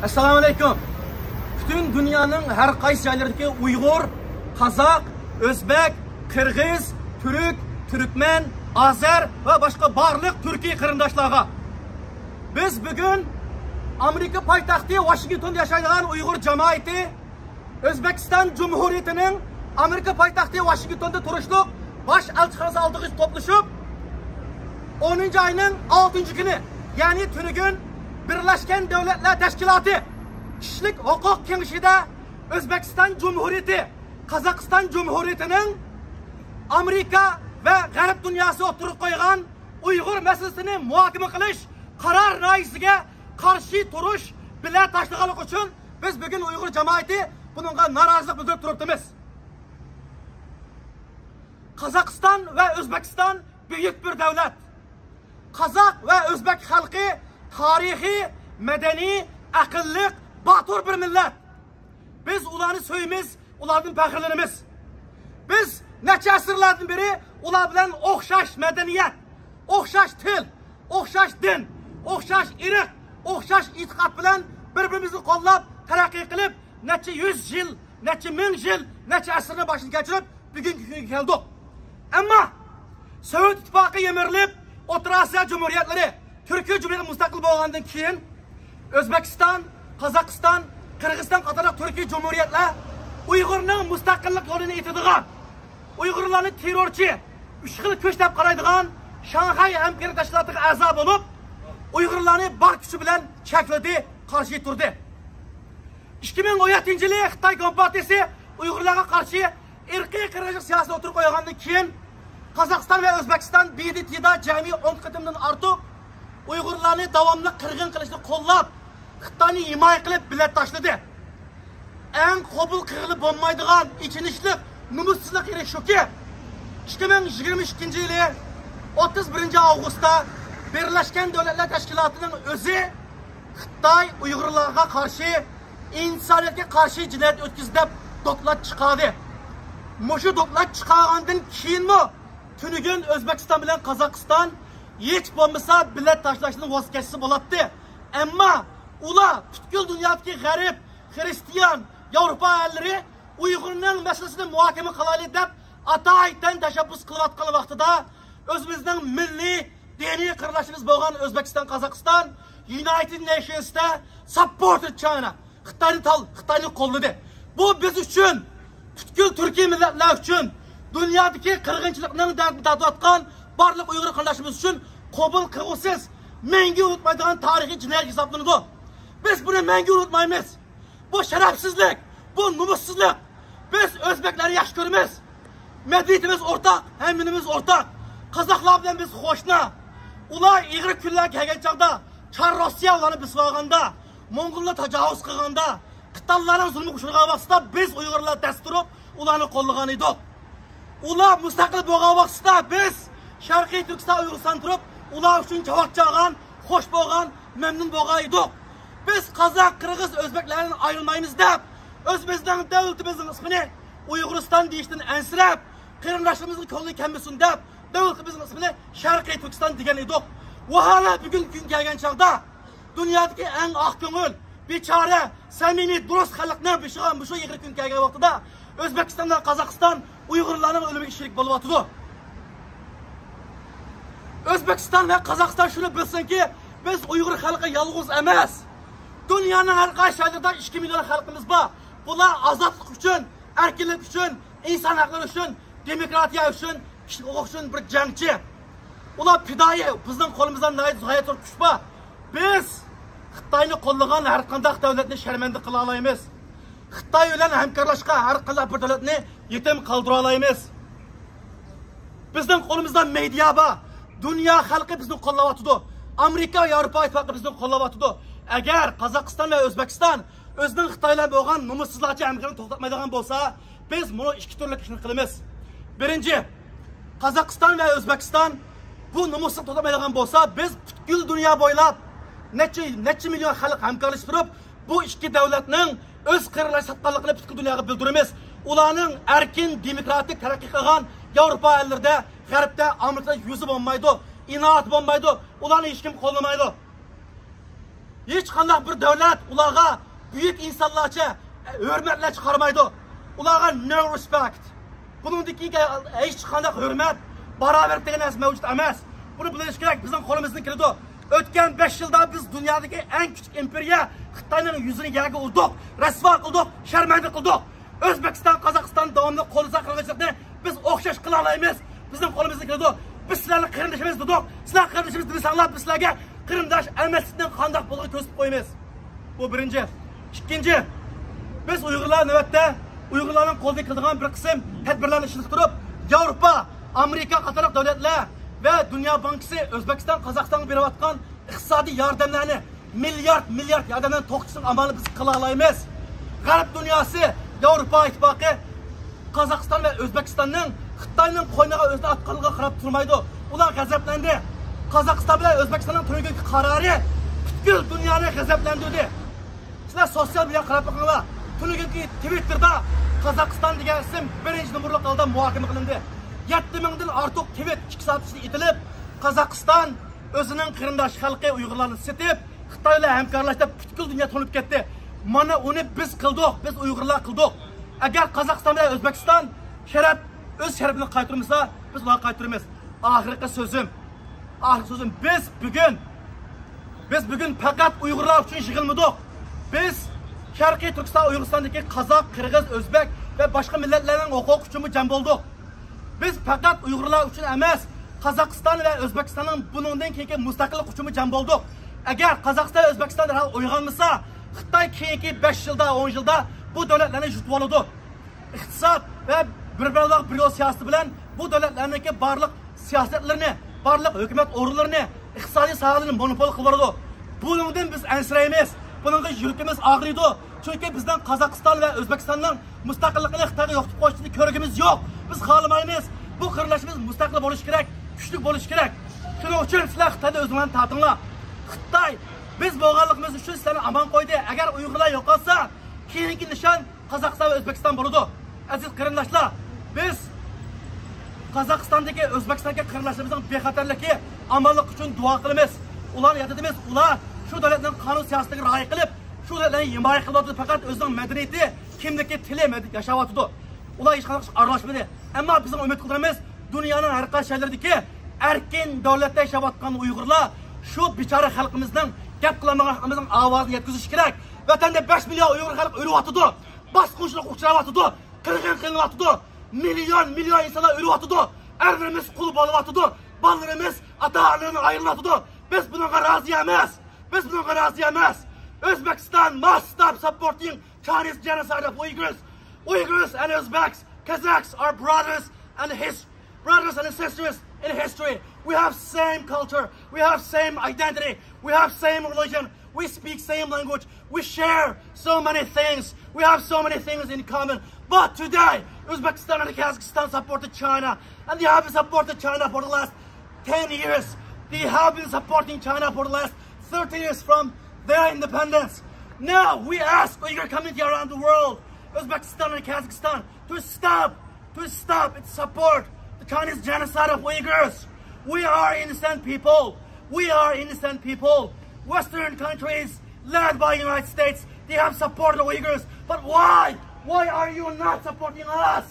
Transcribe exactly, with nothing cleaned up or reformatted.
ئەسسالامۇ ئەلەيكۇم. پۈتۈن دۇنيانىڭ ھەر قايسى جايلىرىدىكى ئۇيغۇر، قازاق، ئۆزبەك، قىرغىز، تۈرك، تۈركمەن، ئازەر ۋە باشقا بارلىق تۈركىي قېرىنداشلارغا، بىز بۈگۈن ئامېرىكا پايتەختى ۋاشىنگتوندا ياشايدىغان ئۇيغۇر جامائىتى، ئۆزبېكىستان جۇمھۇرىيىتىنىڭ ئامېرىكا پايتەختى ۋاشىنگتوندا تۇرۇشلۇق باش ئەلچىخانىسى ئالدىغا توپلىشىپ، ئونىنچى ئاينىڭ ئالتىنچى كۈنى، يەنى تۈنۈگۈن بىرلەشكەن دۆلەتلەر تەشكىلاتى كىشىلىك ھوقۇق كېڭىشىدە ئۆزبېكىستان جۇمھۇرىيىتى، قازاقىستان جۇمھۇرىيىتىنىڭ ئامېرىكا ۋە غەرب دۇنياسى ئوتتۇرىغا قويغان ئۇيغۇر مەسىلىسىنى مۇھاكىمە قىلىش قارار لايىھىسىگە قارشى تۇرۇش بىلەت تاشلىغانلىقى ئۈچۈن بىز بۈگۈن ئۇيغۇر جامائىتى بۇنىڭغا نارازىلىق بىلدۈرۈپ تۇرۇپتىمىز. قازاقىستان ۋە ئۆزبېكىستان بۈيۈك بىر دۆلەت. قازاق ۋە ئۆزبېك خەلقى تارىخىي، مەدەنىي، ئەقىللىق، باتۇر بىر مىللەت. بىز ئۇلارنى سۆيىمىز، ئۇلاردىن پەخىرلىنىمىز. بىز نەچچە ئەسىرلەردىن بېرى ئۇلار بىلەن ئوخشاش مەدەنىيەت، ئوخشاش تىل، ئوخشاش دىن، ئوخشاش ئىرق، ئوخشاش ئېتىقاد بىلەن بىر-بىرىمىزنى قوللاپ، تەرەققىي قىلىپ، نەچچە يۈز يىل، نەچچە مىڭ يىل، نەچچە ئەسىرنى باشتىن كەچۈرۈپ، بۈگۈنكى كۈنگە كەلدۇق. ئەمما سوۋېت ئىتتىپاقى يىمىرىلىپ، ئوتتۇرا ئاسىيا جۇمھۇرىيەتلىرى، تۈركىي جۇمھۇرىيەت مۇستەقىل بولغاندىن كېيىن، ئۆزبېكىستان، قازاقىستان، قىرغىزىستان قاتارلىق تۈركىي جۇمھۇرىيەتلەر ئۇيغۇرنىڭ مۇستەقىللىق يولىنى ئېتىدىغان، ئۇيغۇرلارنى تېررورچى، ئۈچ خىل كۈچ دەپ قارايدىغان شاڭخەي ھەمكارلىق تەشكىلاتىغا ئەزا بولۇپ، ئۇيغۇرلارنى بار كۈچى بىلەن چەكلىدى، قارشى تۇردى. ئىككى مىڭ ئون يەتتىنچى يىلى خىتاي كومپارتىيىسى ئۇيغۇرلارغا قارشى ئىرقىي قىرغىنچىلىق سىياسىتىنى ئوتتۇرىغا قويغاندىن كېيىن، قازاقىستان ۋە ئۆزبېكىستان ب د ت دا جەمئىي ئون قېتىمدىن ئارتۇق ئۇيغۇرلارنى داۋاملىق قىرغىن قىلىشنى قوللاپ، خىتاينى ھىمايە قىلىپ بىلەت تاشلىدى. ئەڭ قوبۇل قىلغىلى بولمايدىغان ئېچىنىشلىق، نومۇسسىزلىق يېرى شۇكى، ئىككى مىڭ يىگىرمە ئىككىنچى يىلى ئوتتۇز بىرىنچى ئاۋغۇستتا بىرلەشكەن دۆلەتلەر تەشكىلاتىنىڭ ئۆزى خىتاي ئۇيغۇرلارغا قارشى ئىنسانىيەتكە قارشى جىنايەت ئۆتكۈزدى دەپ دوكلات چىقاردى. مۇشۇ دوكلات چىقارغاندىن كېيىنمۇ تۈنۈگۈن ئۆزبېكىستان بىلەن قازاقىستان ھېچ بولمىسا بىلەت تاشلاشتىن ۋاز كەچسە بولاتتى. ئەمما ئۇلار پۈتكۈل دۇنيادىكى غەرب، خىرىستىيان، ياۋروپا ئەللىرى ئۇيغۇرنىڭ مەسىلىسىنى مۇھاكىمە قىلايلى دەپ ئاتايىتەن تەشەببۇس قىلىۋاتقان ۋاقتىدا، ئۆزىمىزنىڭ مىللىي، دىنىي قېرىنداشلىرىمىز بولغان ئۆزبېكىستان، قازاقىستان United Nationsدا supported China، خىتاينى تال-، خىتاينى قوللىدى. بۇ بىز ئۈچۈن، پۈتكۈل تۈركىي مىللەتلەر ئۈچۈن، دۇنيادىكى قىرغىنچىلىقنىڭ دەردىنى تارتىۋاتقان بارلىق ئۇيغۇر قېرىنداشلىرىمىز ئۈچۈن قوبۇل قىلغۇسىز، مەڭگۈ ئۇنتۇلمايدىغان تارىخىي جىنايەت ھېسابلىنىدۇ. بىز بۇنى مەڭگۈ ئۇنتۇمايمىز. بۇ شەرەپسىزلىك، بۇ نومۇسسىزلىق. بىز ئۆزبەكلەرنى ياخشى كۆرىمىز. مەدەنىيىتىمىز ئورتاق، ھەممىنىمىز ئورتاق. قازاقلار بىلەن بىز قوشنا. ئۇلار ئېغىر كۈنلەر كەلگەن چاغدا، چار روسىيە ئۇلارنى بېسىۋالغاندا، موڭغۇللار تاجاۋۇز قىلغاندا، قىتانلارنىڭ زۇلمىغا ئۇچرىغان ۋاقتىدا بىز ئۇيغۇرلار دەس تۇرۇپ، ئۇلارنى قوللىغان ئىدۇق. ئۇلار مۇستەقىل بولغان ۋاقتىدا بىز شەرقىي تۈركىستان، ئۇيغۇرىستان تۇرۇپ، ئۇلار ئۈچۈن چاۋاك چالغان، خوش بولغان، مەمنۇن بولغان ئىدۇق. بىز قازاق، قىرغىز، ئۆزبەكلەردىن ئايرىلمايمىز دەپ، ئۆزىمىزنىڭ دۆلىتىمىزنىڭ ئىسمىنى ئۇيغۇرىستان دېيىشتىن ئەنسىرەپ، قېرىنداشلىرىمىزنىڭ كۆڭلى كەلمىسۇن دەپ، دۆلىتىمىزنىڭ ئىسمىنى شەرقىي تۈركىستان دېگەن ئىدۇق. ۋاھالە بۈگۈنكى كۈن كەلگەن چاغدا، دۇنيادىكى ئەڭ ئاق كۆڭۈل، بىچارە، سەمىمىي، دۇرۇس خەلقنىڭ بېشىغا مۇشۇ ئېغىر كۈن كەلگەن ۋاقتىدا، ئۆزبېكىستان ۋە قازاقىستان ئۇيغۇرلارنىڭ ئۆلۈمىگە شېرىك بولۇۋاتىدۇ. ئۆزبېكىستان ۋە قازاقىستان شۇنى بىلسۇنكى، بىز ئۇيغۇر خەلقى يالغۇز ئەمەس. دۇنيانىڭ ھەر قايسى جايلىرىدا ئىككى مىليون خەلقىمىز بار. بۇلار ئازادلىق ئۈچۈن، ئەركىنلىك ئۈچۈن، ئىنسان ھەقلىرى ئۈچۈن، دېموكراتىيە ئۈچۈن، كىشىلىك ھوقۇق ئۈچۈن بىر جەڭچى. ئۇلار پىدائىي، بىزنىڭ قولىمىزدا ناھايىتى زور كۈچ بار. بىز خىتاينى قوللىغان ھەر قانداق دۆلەتنى شەرمەندە قىلالايمىز. خىتاي بىلەن ھەمكارلاشقان ھەر قانداق بىر دۆلەتنى يېتىم قالدۇرالايمىز. بىزنىڭ قولىمىزدا مېدىيا بار. دۇنيا خەلقى بىزنى قوللاۋاتىدۇ. ئامېرىكا، ياۋروپا ئىتتىپاقى بىزنى قوللاۋاتىدۇ. ئەگەر قازاقىستان ۋە ئۆزبېكىستان ئۆزىنىڭ خىتاي بىلەن بولغان نومۇسسىزلارچە ھەمكارلىقنى توختاتمايدىغان بولسا، بىز مۇنۇ ئىككى تۈرلۈك ئىشنى قىلىمىز. بىرىنچى، قازاقىستان ۋە ئۆزبېكىستان بۇ نومۇسلۇق توختىمايدىغان بولسا، بىز پۈتكۈل دۇنيا بويلاپ نەچچە، نەچچە مىليون خەلق ھەمكارلىشىپ تۇرۇپ، بۇ ئىككى دۆلەتنىڭ ئۆز قېرىنداشلىرى ساتقانلىقىنى پۈتكۈل دۇنياغا بىلدۈرىمىز. ئۇلارنىڭ ئەركىن، دېموكراتىك تەرەققىي قىلغان ياۋروپا ئەللىرىدە، غەربتە، ئامېرىكىدا يۈزى بولمايدۇ، ئىناۋىتى بولمايدۇ. ئۇلارنى ھېچكىم قوللىمايدۇ. ھېچقانداق بىر دۆلەت ئۇلارغا بۈيۈك ئىنسانلارچە، ھۆرمەتلەرچە قارىمايدۇ. ئۇلارغا no respect. بۇنىڭدىن كېيىن ھېچقانداق ھۆرمەت، باراۋەرلىك دېگەن نەرسە مەۋجۇت ئەمەس. بۇنى بىلىش كېرەك، بىزنىڭ قولىمىزدىن كېلىدۇ. ئۆتكەن بەش يىلدا بىز دۇنيادىكى ئەڭ كۈچلۈك ئىمپېرىيە خىتاينىڭ يۈزىنى يەرگە ئۇردۇق، رەسۋا قىلدۇق، شەرمەندە قىلدۇق. ئۆزبېكىستان، قازاقىستان داۋاملىق قوللىسا قىرغىنچىلىقنى بىز ئوخشاش قىلالايمىز. بىزنىڭ قولىمىزدىن كېلىدۇ. بىز سىلەرنى قېرىندىشىمىز دېدۇق. سىلەر قېرىندىشىمىز دېمىسەڭلار، بىز سىلەرگە قېرىنداش ئەمەسلىكنىڭ قانداق بولىدىغىنىنى كۆرسىتىپ قويىمىز. بۇ بىرىنچى. ئىككىنچى، بىز ئۇيغۇرلار نۆۋەتتە ئۇيغۇرلارنىڭ قولىدىن كېلىدىغان بىر قىسىم تەدبىرلەرنى ئىشلىتىپ تۇرۇپ، ياۋروپا، ئامېرىكا قاتارلىق دۆلەتلەر ۋە دۇنيا بانكىسى ئۆزبېكىستان، قازاقىستانغا بېرىۋاتقان ئىقتىسادىي ياردەملەرنى، مىليارد، مىليارد ياردەملەرنى توختىتىشنىڭ ئامالىنى بىز قىلالايمىز. غەرب دۇنياسى، ياۋروپا ئىتتىپاقى قازاقىستان ۋە ئۆزبېكىستاننىڭ خىتاينىڭ قوينىغا ئۆزىنى ئاتقانلىقىغا قاراپ تۇرمايدۇ. ئۇلار غەزەپلەندى. قازاقىستان بىلەن ئۆزبېكىستاننىڭ تۈنۈگۈنكى قارارى پۈتكۈل دۇنيانى غەزەپلەندۈردى. سىلەر سوتسىيال مېدىياغا قاراپ بېقىڭلار. تۈنۈگۈنكى تىۋىتتېردا قازاقىستان دېگەن ئىسىم بىرىنچى نومۇرلۇق ھالدا مۇھاكىمە قىلىندى. يەتتە مىڭدىن ئارتۇق تىۋىت ئىككى سائەت ئىچىدە ئېتىلىپ، قازاقىستان ئۆزىنىڭ قېرىنداش خەلقى ئۇيغۇرلارنى سېتىپ، خىتاي بىلەن ھەمكارلاشتى دەپ پۈتكۈل دۇنيا تونۇپ كەتتى. مانا ئۇنى بىز قىلدۇق، بىز ئۇيغۇرلار قىلدۇق. ئەگەر قازاقىستان بىلەن ئۆزبېكىستان شەرەپ، ئۆز شەرىپىنى قايتۇرمىسا، بىز ئۇلارغا قايتۇرىمىز. ئاخىرقى سۆزۈم، ئاخىرقى سۆزۈم، بىز بۈگۈن، بىز بۈگۈن پەقەت ئۇيغۇرلار ئۈچۈن يىغىلمىدۇق. بىز شەرقىي تۈركىستان، ئۇيغۇرىستاندىكى قازاق، قىرغىز، ئۆزبەك ۋە باشقا مىللەتلەرنىڭ ھوقۇقى ئۈچۈنمۇ جەم بولدۇق. بىز پەقەت ئۇيغۇرلار ئۈچۈن ئەمەس، قازاقىستان ۋە ئۆزبېكىستاننىڭ بۇنىڭدىن كېيىنكى مۇستەقىللىقى ئۈچۈنمۇ جەم بولدۇق. ئەگەر قازاقىستان، ئۆزبېكىستان دەرھال ئويغانمىسا، خىتاي كېيىنكى بەش يىلدا، ئون يىلدا بۇ دۆلەتلەرنى يۇتۇپ ئالىدۇ. ئىقتىساد ۋە بىر بەلباغ بىر يول سىياسىتى بىلەن بۇ دۆلەتلەرنىڭكى بارلىق سىياسەتلىرىنى، بارلىق ھۆكۈمەت ئورۇنلىرىنى، ئىقتىسادىي ساھەلىرىنى مونوپول قىلىۋالىدۇ. بۇنىڭدىن بىز ئەنسىرەيمىز. بۇنىڭغا يۈرىكىمىز ئاغرىيدۇ. چۈنكى بىزنىڭ قازاقىستان ۋە ئۆزبېكىستاننىڭ مۇستەقىللىقىنى خىتايغا يوقىتىپ قويۇشنى كۆرگۈمىز يوق. بىز خالىمايمىز. بۇ قېرىنداشلىرىمىز مۇستەقىل بولۇشى كېرەك، كۈچلۈك بولۇشى كېرەك. شۇنىڭ ئۈچۈن سىلەر خىتايدىن ئۆزۈڭلارنى تارتىڭلار. خىتاي، بىز بولغانلىقىمىز ئۈچۈن سىلەرنى ئامان قويدى. ئەگەر ئۇيغۇرلار يوقالسا، كېيىنكى نىشان قازاقىستان ۋە ئۆزبېكىستان بولىدۇ. ئەزىز قېرىنداشلار، بىز قازاقىستاندىكى، ئۆزبېكىستاندىكى قېرىنداشلىرىمىزنىڭ بىخەتەرلىكى، ئامانلىقى ئۈچۈن دۇئا قىلىمىز. ئۇلارنى ياد ئېتىمىز. ئۇلار شۇ دۆلەتنىڭ قانۇن سىياسىتىگە رىئايە قىلىپ، شۇ دۆلەتنى ھىمايە قىلىۋاتىدۇ. پەقەت ئۆزىنىڭ مەدەنىيىتى، كىملىكى، تىلى مەدەنىيىتى ياشاۋاتىدۇ. ئۇلار ھېچقانداق ئىشقا ئارىلاشمىدى. ئەمما بىزنىڭ ئۈمىد قىلىدىغىنىمىز، دۇنيانىڭ ھەر قايسى شەھەرلىرىدىكى ئەركىن دۆلەتتە ياشاۋاتقان ئۇيغۇرلار شۇ بىچارە خەلقىمىزنىڭ، گەپ قىلالمىغان خەلقىمىزنىڭ ئاۋازىنى يەتكۈزۈشى كېرەك. ۋەتەندە بەش مىليون ئۇيغۇر خەلق ئۆلۈۋاتىدۇ، باسقۇنچىلىققا ئۇچراۋاتىدۇ، قىرغىن قىلىنىۋاتىدۇ، مىليون، مىليون ئىنسانلار ئۆلۈۋاتىدۇ، ئەرلىرىمىز قۇل بولۇۋاتىدۇ، بالىلىرىمىز ئاتا-ئانىلىرىدىن ئايرىلىۋاتىدۇ. بىز بۇنىڭغا رازى ئەمەس. بىز بۇنىڭغا رازى ئەمەس. Uzbekistan must stop supporting Chinese genocide of Uyghurs. Uyghurs and Uzbeks, Kazakhs are brothers and his brothers and sisters in history. We have same culture. We have same identity. We have same religion. We speak same language. We share so many things. We have so many things in common. But today, Uzbekistan and Kazakhstan supported China, and they have supported China for the last ten years. They have been supporting China for the last thirty years from their independence. Now we ask Uyghur community around the world, Uzbekistan and Kazakhstan, to stop, to stop its support the Chinese genocide of Uyghurs. We are innocent people. We are innocent people. Western countries, led by United States, they have supported Uyghurs. But why? Why are you not supporting us?